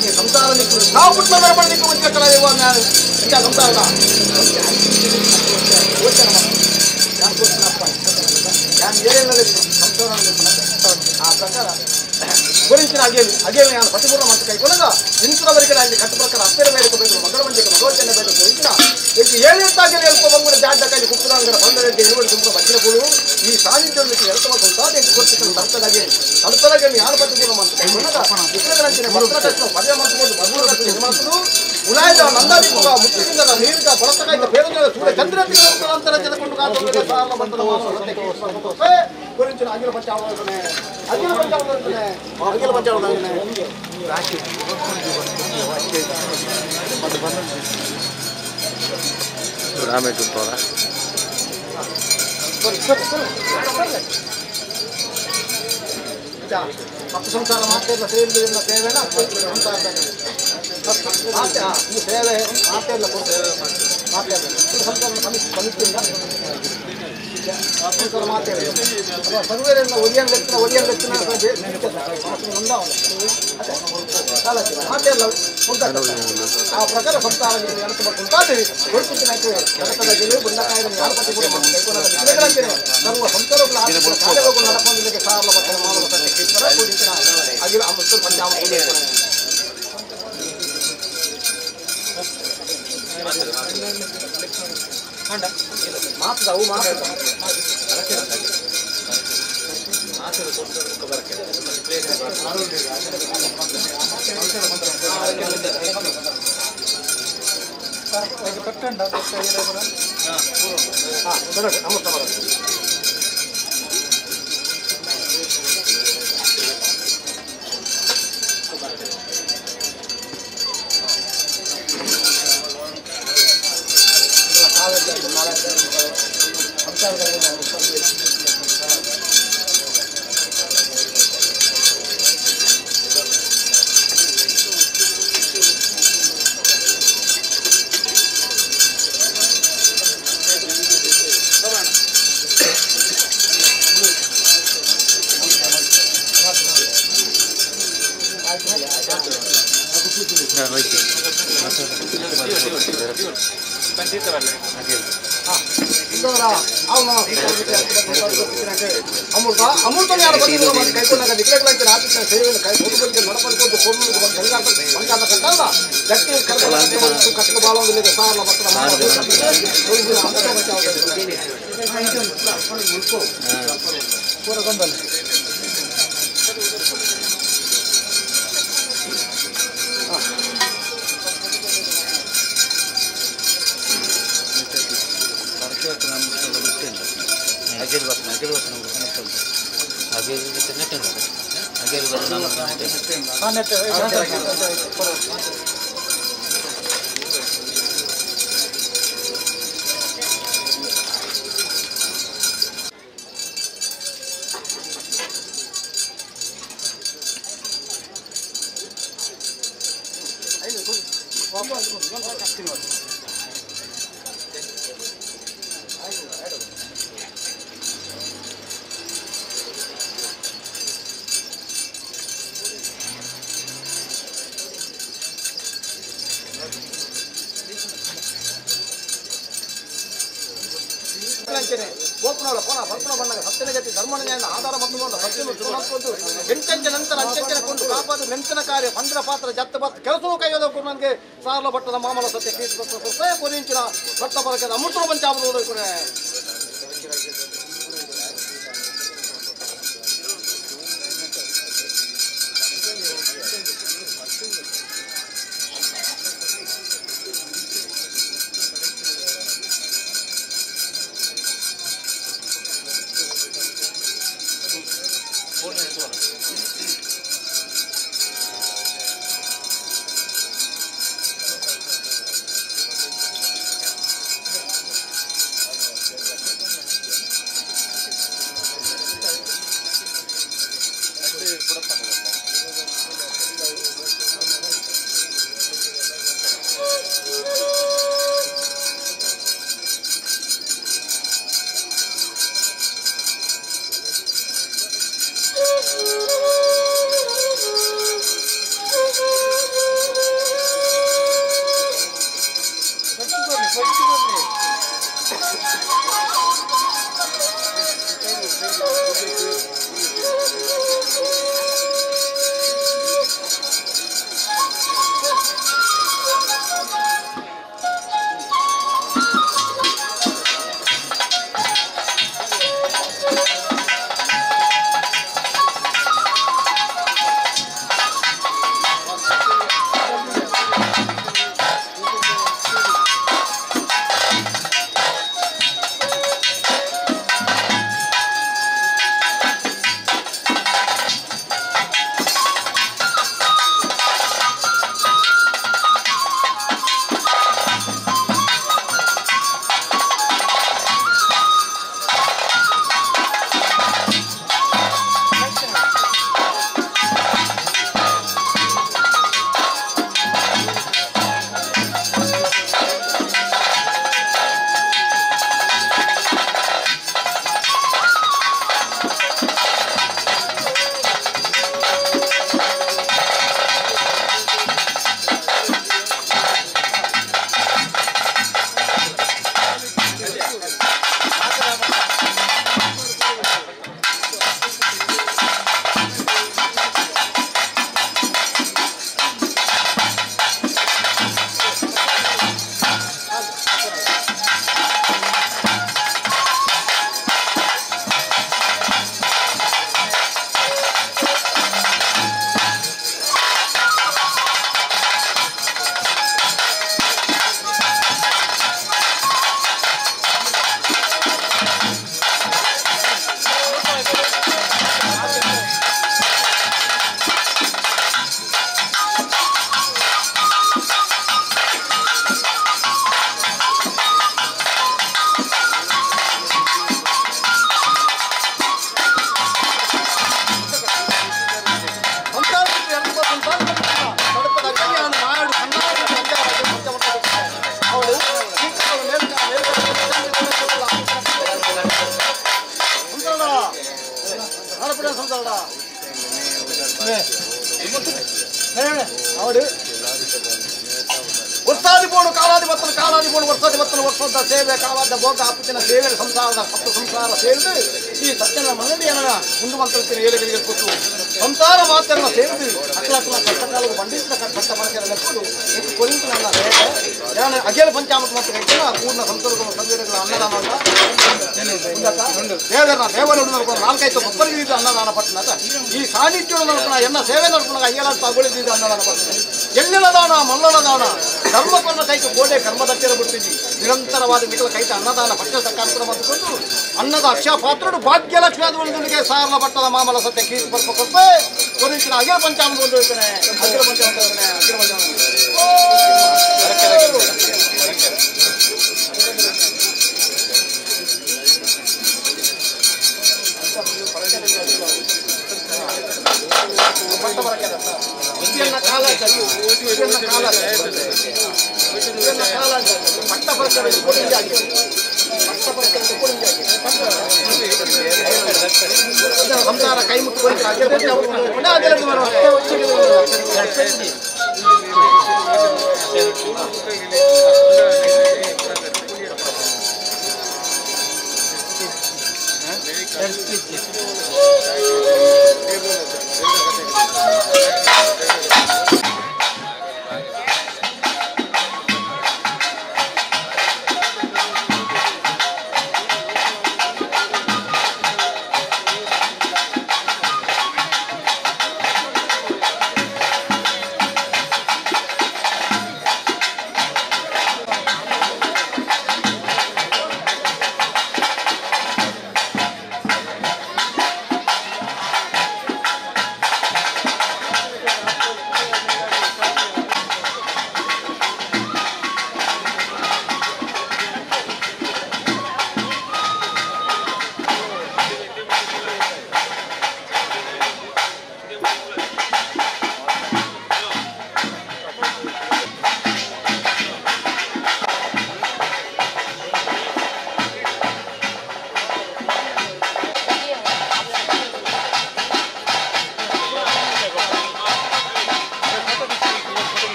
ಈ ಸಂಸಾರ ನಿಕ್ಲು ನಾವು ಪುಟ್ಟ ಬರಬಾರ್ದು ಒಂಜಿ ಕಲಾದೇವ ಸಂಸಾರದ ಆ ಪ್ರಕಾರ ಗುರಿಂಚಿನ ಅಗೇಲಿ ಅಗೇಲಿ ನಾನು ಪತಿಪೂರ್ಣ ಅಂತ ಕೈಕೊಂಡಾಗ ಇಂಥವರಿಗೆ ನಾನು ಕಟ್ಟು ಪ್ರಕಾರ ಅಪ್ಪರ ಬೇರೆ ಬೇಕು ಮಗಳ ಮಂದಿಗೆ ಮಗವಚನ ಬೇಕು ಗುರಿಂಚಿನ ಈಗ ಏಳೆಂಟಾಗಲಿ ಎಲ್ಕೊ ಬಂಗುಡ ಜಾಡ್ಡ ಕೈ ಕುಕ್ಕುದಾಂಗರ ಬಂದರೆಡ್ಡಿ ಇರುವಡಿ ತುಂಬ ವಜ್ರಗಳು ಈ ಸಾನ್ನಿಧ್ಯದಲ್ಲಿ ಎಲ್ಕೊ ಸಂತಾದ ಕೊಡ್ತಿದ್ದ ತರ್ತದಾಗಿ ತರ್ತದಾಗಿ ಯಾರು ಪತಿಪೂರ್ಣ ಅಂತ ಕೈಕೊಂಡಾಗ ವಿಕ್ರಮರಂಚಿನ ಭದ್ರಕೃಷ್ಣ ಪರ್ಯ ಮಂತ್ರಿಗಳು ಭದ್ರಕೃಷ್ಣ ಮಾತನು ಉಲಾಯದ ನಂದಾದಿಪುರ ಮುತ್ತಿನಿಂದ ನೀರಿಗ ಬಳತಕಾಯ್ದ ಬೇರೆ ಸೂರ್ಯ ಚಂದ್ರ ಅಂತರ ಜನಕೊಂಡು ಸಾಲ ಬಂತನ ಗುರಿಂಚಿನ ಅಗಿಲ ಪಂಚಾವಣೆ ಅಗಿಲ ಪಂಚಾವಣೆ ಅಗಿಲ ಪಂಚಾವಣೆ ಹತ್ತು ಸಂಸಾರ ಮಾತೆಲ್ಲ ಸೇರಿದ ಸೇವೆನ ಸಂಸಾರ ಮಾತೆ ಈ ಸೇವೆ ಮಾತೆಲ್ಲ ಮಾತೆಲ್ಲ ಸಂಸಾರ ಸಮಿತಿಯಿಂದ ಸಂಸಾರ ಮಾತೆ ಸರ್ವೇರಿಂದ ಒರಿಯನ್ ಲೆಕ್ಕನ ಒರಿಯನ್ ಲೆಕ್ಕನ ಮಾತೆಲ್ಲ ಆ ಪ್ರಕಾರ ಸಂಸಾರ ಸರ್ವ ಸಂಸಾರಗಳ ಅಗಿಲ ಅಮೃತ ಪಂಚಾಮ ಮಾತದವು ಮಾತು ಅಮೃತ ಅಮೃತ ಅಮೃತ ಕೈಕೊಂಡಾಗ ನಿಕ್ಲೆಗಳಂತೆ ರಾತ್ರಿ ಸೇವೆಯನ್ನು ಕೈ ಕೊಟ್ಟು ನಡಪಡ್ಕೊಂಡು ಬಂಗಾರ ಕಟ್ಟಾಗ ಗಟ್ಟಿ ಕಟ್ಟಕ ಬಾಳೊಂದಿಲ್ಲ ಸಾಲ ಧರ್ಮನ ಆಧಾರ ಮತ್ತು ಸತ್ಯನು ಎಂಟಂಚ ನಂತರ ಅಂಚಂಚನ ಕೊಂಡು ಕಾಪಾದು ನೆಂತನ ಕಾರ್ಯ ಪಂದ್ರ ಪಾತ್ರ ಜತ್ತ ಬತ್ತ ಕೆಲಸವೂ ಕೈಯೋದ ನನಗೆ ಸಾರಲ ಭಟ್ಟದ ಮಾಮಲ ಸತ್ಯ ಕೀರ್ತಿ ಪೊರಿಂಚಿನ ಭಟ್ಟ ಬರಕದ ಅಮೃತ ಪಂಚಾಮೃತ ಅವಡು ವರ್ಷಾದಿ ಬೋಡು ಕಾಲಾದಿ ಬತ್ತನ ಕಾಲಾದಿ ಬೋಡು ವರ್ಷಾದಿ ಬತ್ತನ ವರ್ಷದ ಸೇವೆ ಕಾಲಾದ ಭೋಗ ಆಪತ್ತಿನ ಸೇವೆ ಸಂಸಾರದ ಸಪ್ತ ಸಂಸಾರ ಸೇರಿದು ಈ ಸತ್ಯನ ಮನದಿ ಏನನ ಮುಂದೆ ಮಂತ್ರത്തിന് ಏಳುಗಳಿಗೆ ಕೊಟ್ಟು ಸಂಸಾರ ಮಾತ್ರನ ಸೇರಿದು ಅಕ್ಲ ಅಕ್ಲ ಕಷ್ಟಕಾಲವು ಬಂಡಿತ ಕಷ್ಟ ಪರಕೆಲ್ಲ ಕೊಡು ಕೊರಿಂತು ನನ್ನ ಸೇವೆ ಯಾನ ಅಖಿಲ ಪಂಚಾಮೃತ ಮತ್ತು ಕೈತನ ಪೂರ್ಣ ಸಂಸಾರದ ಸಂವೇದಗಳ ಅನ್ನದಾನ ಅಂತ ದೇವರ ದೇವರುಡು ನಡ್ಕೊಂಡು ನಾಲ್ಕೈದು ಒಬ್ಬರಿಗೆ ಅನ್ನದಾನ ಪಟ್ಟಣದ ಈ ಸಾನ್ನಿಧ್ಯ ನಡ್ಕೊಣ ಎನ್ನ ಸೇವೆ ನಡ್ಕೊಂಡಾಗ ಅಯ್ಯಲ ತಗೊಳಿದ್ದು ಅನ್ನದಾನ ಪಟ್ಟಣ ಎಲ್ಲೆಲ್ಲ ದಾನ ಮಲ್ಲಳ ದಾನ ಧರ್ಮಕ್ಕನ್ನ ಕೈಗೆ ಗೋಡೆ ಕರ್ಮದತ್ತಿರ ಬಿಡ್ತಿದ್ವಿ ನಿರಂತರವಾದ ಮಿಕ್ಕಲ ಕೈತ ಅನ್ನದಾನ ಪಟ್ಟ ಕಾರ್ಯಕ್ರಮ ಅಂದುಕೊಂಡು ಅನ್ನದ ಅಕ್ಷಯ ಪಾತ್ರರು ಭಾಗ್ಯಲಕ್ಷ್ಮಿ ಆದವನಿಗೆ ಸಾರಲ ಪಟ್ಟದ ಮಾಮಲ ಸತ್ಯ ಕೀರ್ತಿ ಪರ್ಪ ಕೊಪ್ಪೆ ಕೊರಿಸಿನ ಅಗಿಲ ಪಂಚಾಮೃತ ಒಂದು ಹೇಳ್ತಾನೆ ಅಗಿಲ ಪಂಚಾಮೃತ ಹೇಳ್ತಾನೆ ಅಗಿಲ ಪಂಚಾಮೃತ ಸಂಸಾರ ಕೈ ಮುಟ್ಟು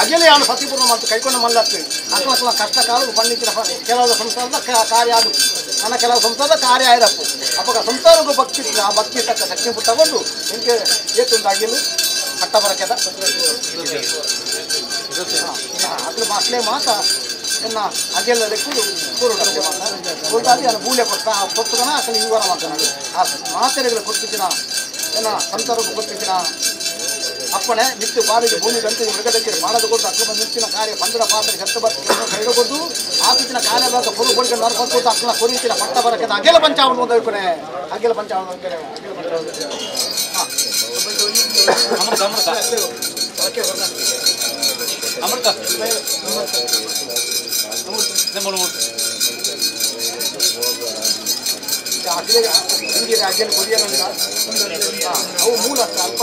ಅಗೆಲೆ ಯಾನು ಸತಿಪೂರ್ಣ ಮತ್ತು ಕೈಕೊಂಡ ಮಲ್ಲತ್ತು ಅಕ್ಲ ಅಕ್ಲ ಕಷ್ಟ ಕಾಲು ಪಂಡಿತರ ಕೆಲವು ಸಂಸಾರದ ಕಾರ್ಯ ಅದು ನನ್ನ ಕೆಲವು ಸಂಸಾರದ ಕಾರ್ಯ ಆಯ್ರಪ್ಪು ಅಪ್ಪ ಸಂಸಾರಕ್ಕೂ ಭಕ್ತಿ ಆ ಭಕ್ತಿ ತಕ್ಕ ಶಕ್ತಿ ತಗೊಂಡು ನಿಮಗೆ ಏತೊಂದು ಅಗೆಲು ಅಟ್ಟ ಬರಕೆದ ಅಕ್ಲು ಅಕ್ಲೇ ಮಾತ ಎನ್ನ ಅಗೆಲ್ಲ ಲೆಕ್ಕುದು ಕೂರುಡಕ್ಕೆ ಮಾತ ಕೊಡ್ದಾದಿ ಅನ್ನ ಮೂಲೆ ಕೊಟ್ಟ ಆ ಕೊಟ್ಟುದನ ಅಕಲು ಇವರ ಮಾತನಾಡು ಆ ಮಾತೆರೆಗಳು ಕೊಟ್ಟಿದ್ದಿನ ಎನ್ನ ಸಂಸಾರಕ್ಕೂ ಕೊಟ್ಟಿದ್ದಿನ ಅಪ್ಪಣೆ ನಿತ್ಯ ಬಾರಿಗೆ ಭೂಮಿ ಗಂಟೆ ಮೃಗದಕ್ಕೆ ಮಾಡದು ಕೊಟ್ಟು ಅಕ್ರಮ ನಿಂತಿನ ಕಾರ್ಯ ಬಂದರ ಪಾತ್ರ ಶಬ್ದ ಬರ್ತ ಕೊಟ್ಟು ಆಪಿನ ಕಾರ್ಯ ಭಾಗ ಕೊರು ಕೊಡಿಗೆ ನರಕೊಟ್ಟು ಅಕ್ಕನ ಕೊರಿತಿನ ಪಟ್ಟ ಬರಕ್ಕೆ ಅಗೆಲ ಪಂಚಾವಣ ಒಂದು ಹೇಳ್ಕೊನೆ ಅಗೆಲ ಪಂಚಾವಣ ಅಗೆಲ ಅಮೃತ ಅಮೃತ ಅಮೃತ ಅಗೆಲ ಕೊರಿಯಲ್ಲ ಅವು ಮೂಲ ಅಲ್ಪ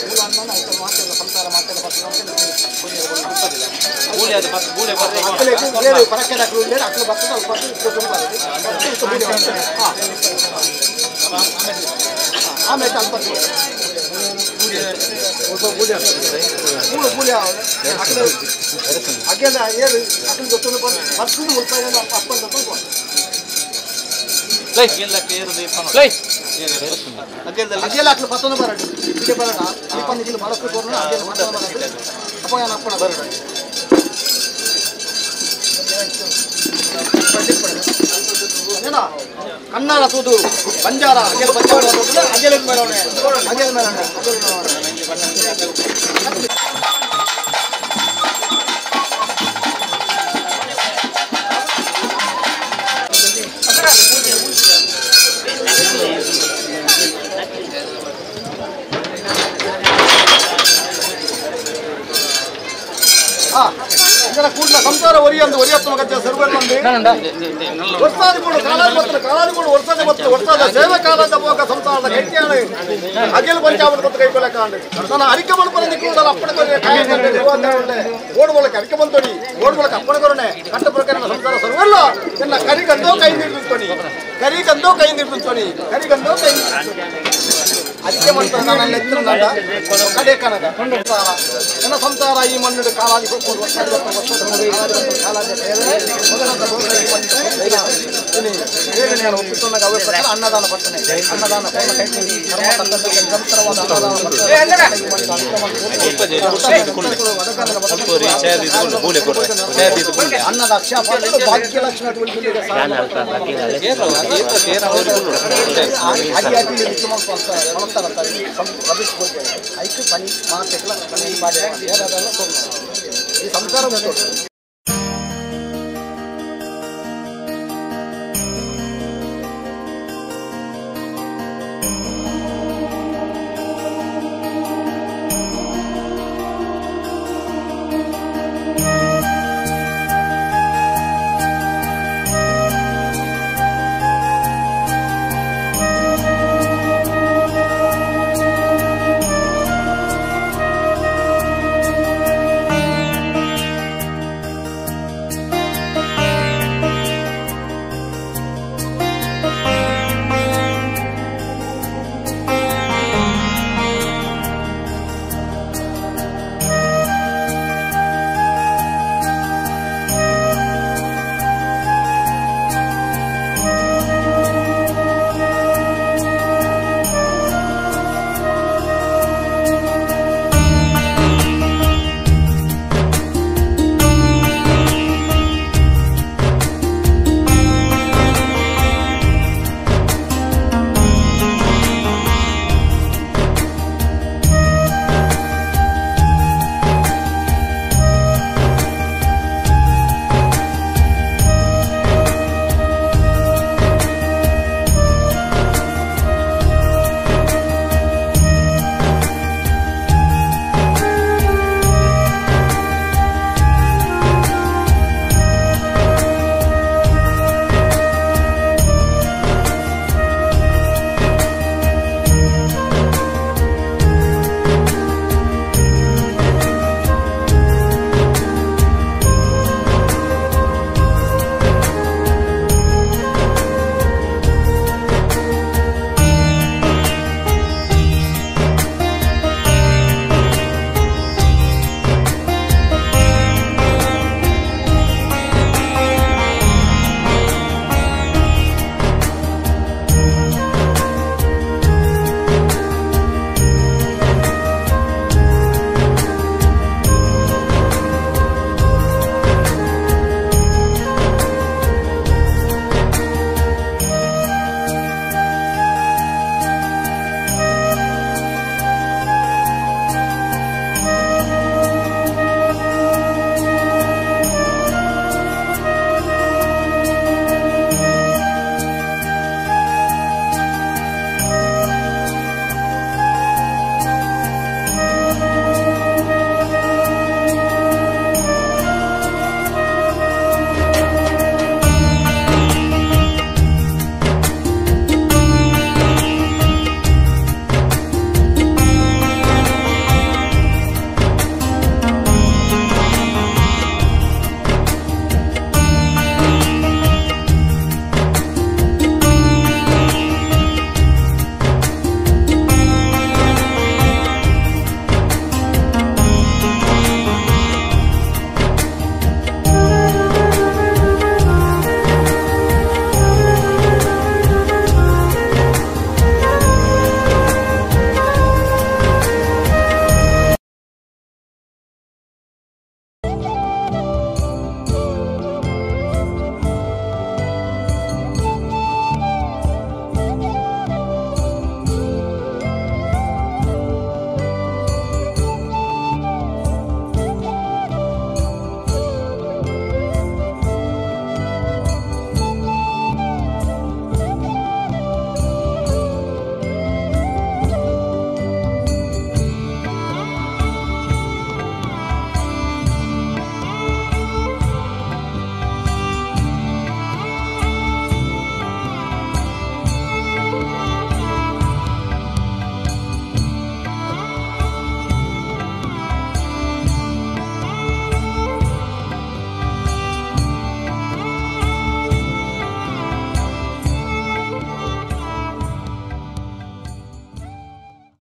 ಮೂಲ ಅನ್ನ ಮಾತೆಲ್ಲ ಸಂಸಾರ ಮಾತೆಲ್ಲ ಪರಕ್ಕೆ ಅಕ್ಲು ಬರ್ತದೆ ಅಲ್ಪ ಆಮೇಲೆ ಅಲ್ಪ ಮೂಲ ಮೂಲ ಅಕ್ಲು ಅಗೆಲ್ಲ ಏಳು ಅಕ್ಲು ಗೊತ್ತೊಂದು ಬರ್ತದೆ ಮುಲ್ಪಾಯ ಅಪ್ಪ ಅಂತ ಅಗೆಲ್ಲ ಅಕ್ಲು ಪತ್ತೊಂದು ಬರಡು ಇಡೇ ಬರಡ ಅಪ್ಪನ ಇಲ್ಲಿ ಬಳಕು ತೋರಣ ಅಗೆಲ್ಲ ಪತ್ತೊಂದು ಬರಡು ಅಪ್ಪ ಏನು ಅಪ್ಪಣ ಬರಡು ಕಣ್ಣಾರ ತೂದು ಬಂಜಾರ ಅಗೆಲ್ ಬಂಜಾರ ಅಗೆಲ ಮೇಲವಣೆ ಅಗೆಲ ಮೇಲವಣೆ ಅಗೆಲ ಮೇಲವಣೆ. ಕೂಡಲ ಸಂಸಾರ ಒರಿಯಂದು ಒರಿಯತ್ತಮ ಗಜ್ಜ ಸರ್ವರ್ನಂದು ವರ್ಷಾದಿ ಕೂಡ ಕಾಲಾದಿ ಬತ್ತಲ ಕಾಲಾದಿ ಕೂಡ ವರ್ಷಾದಿ ಬತ್ತಲ ವರ್ಷಾದ ಸೇವೆ ಕಾಲದ ಭೋಗ ಸಂಸಾರದ ಕೈತ್ಯಾಳು ಅಗೆಲು ಪಂಚಾವಣ ಕೊತ್ತು ಕೈಕೊಳ್ಳಕಾಂಡು ನನ್ನ ಅರಿಕೆ ಮಲ್ಪನ ನಿಕ್ಕುಂಡಲ ಅಪ್ಪಣ ಕೊರೆ ಓಡುವಳಕ್ಕೆ ಅರಿಕೆ ಬಂತೋಡಿ ಓಡುವಳಕ್ಕೆ ಅಪ್ಪಣ ಕೊರನೆ ಕಟ್ಟ ಪ್ರಕರಣ ಸಂಸಾರ ಸರ್ವಲ್ಲ ಎಲ್ಲ ಕರಿಗಂದೋ ಕೈ ನೀಡುತ್ತೋನಿ ಕರಿಗಂದೋ ಕೈ ನೀಡುತ್ತೋನಿ ಕರಿಗಂದೋ ಕೈ ನೀಡುತ್ತೋನಿ. ಅದಕ್ಕೆ ಮಂತ್ರ ನನ್ನ ಎತ್ತರ ಕಡೆ ಕನಕ ನನ್ನ ಸಂಸಾರ ಈ ಮಣ್ಣು ಕಾಲಾದಿ ಅನ್ನದಾನ ಪಟ್ಟಣೆ ಅನ್ನದಾನ ನಿರಂತರವಾದ ಅನ್ನದ ಅಕ್ಷಯ ಭಾಗ್ಯಲಕ್ಷ್ಮಿ ಐಕ್ ಪನಿ ಮಾತೆಕ್ಲ ಈ ಸಂಸಾರ.